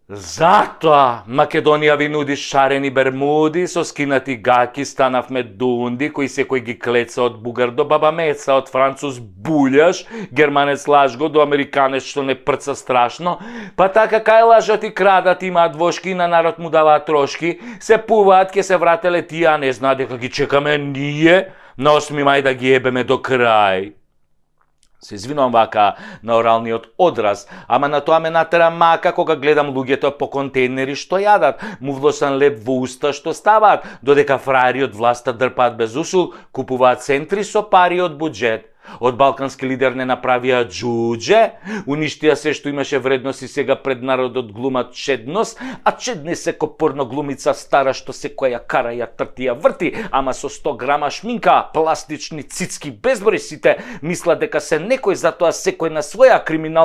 Затоа Македонија ви нуди шарени бермуди со скинати гаки, станавме дунди, кои секој ги клеца од бугар до баба Меца, од француз булјаш, германец лажго до американец што не прца страшно, па така кај лажат и крадат, имаат вошки, на народ му даваат трошки, се пуваат, ке се врателе тие, а не знаат дека ги чекаме ние, на 8 мај да ги ебеме до крај. Се извинувам вака на оралниот одраз, ама на тоа ме натера мака кога гледам луѓето по контейнери што јадат, му влосан леп во уста што ставаат, додека фраери од власта дрпаат без усул, купуваат центри со пари од буџет. Од балкански лидер не направија џудже, уништија се што имаше вредност и сега пред народот глумат чедност, а чедне се ко порно глумица стара што секоја ја кара, ја трти, ја врти, ама со 100 грама шминка, пластични цицки, безброј сите, мислат дека се некој, затоа секој на своја криминал